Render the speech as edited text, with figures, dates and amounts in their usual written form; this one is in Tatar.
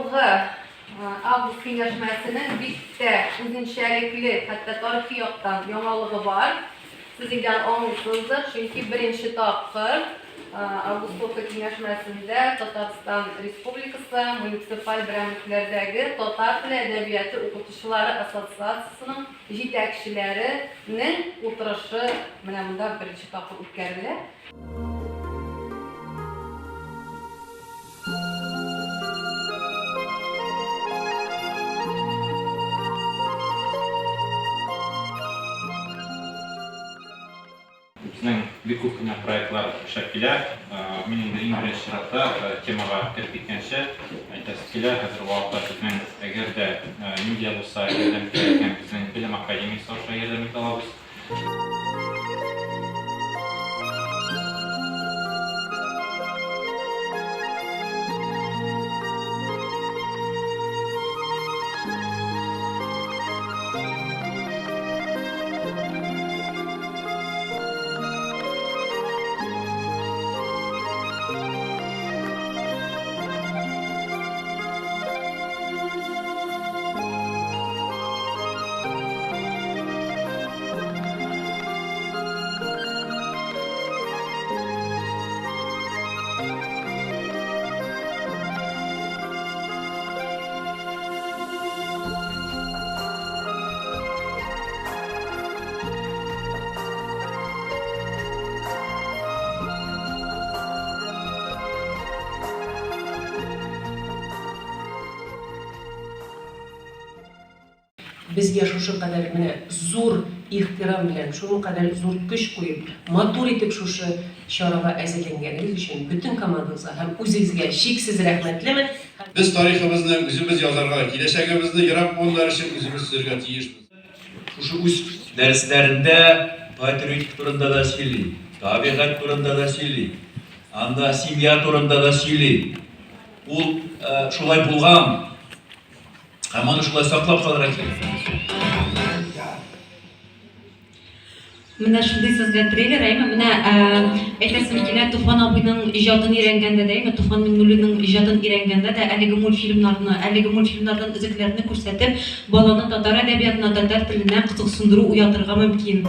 Быелгы август киңәшмәсенең бик тә үзенчәлекле, хәтта тарихи яктан яңалыгы бар. Сез инде аны аңлыйсыздыр, чөнки беренче тапкыр Августовка киңәшмәсендә Татарстан Республикасы муниципаль берәмлекләрдәге татар теле әдәбияты укытучылары ассоциациясенең җитәкчеләренең утырышы менә монда беренче тапкыр үткәрелә. Безнең бик күп кенә проектлар эшләп килә. Мин инде иң беренче чиратта темага кереп киткәнче әйтәсе килә, хәзер вакытта безнең әгәр дә нинди дә булса ярдәм кирәк икән, безнең Белем академиясе аша ярдәм итә алабыз. Безгә шушы кадәр менә зур ихтирам белән, шуның кадәр зур көч куеп, матур итеп шушы чарага әзерләнгәнегез өчен бөтен командагызга һәм үзегезгә чиксез рәхмәтлемен. Без тарихыбызны үзебез язарга, киләчәгебезне ерак буыннар өчен үзебез төзергә тиешбез. Шушы үз дәресләрендә патриотик турында да сөйли, табигать турында да сөйли, анда семья турында да сөйли. Ул шулай булган. Һәм аны шулай саклап калырга кирәк. Менә шундый сезгә трейлер, әйме? Менә әйтәсем килә, Туфан абыйның иҗатын өйрәнгәндә дә, әйме, Туфан Миңнуллинның иҗатын өйрәнгәндә дә әлеге мультфильмнарны, әлеге мультфильмнардан өзекләрне күрсәтеп, баланы татар әдәбиятына, татар теленә кызыксындыру уятырга мөмкин.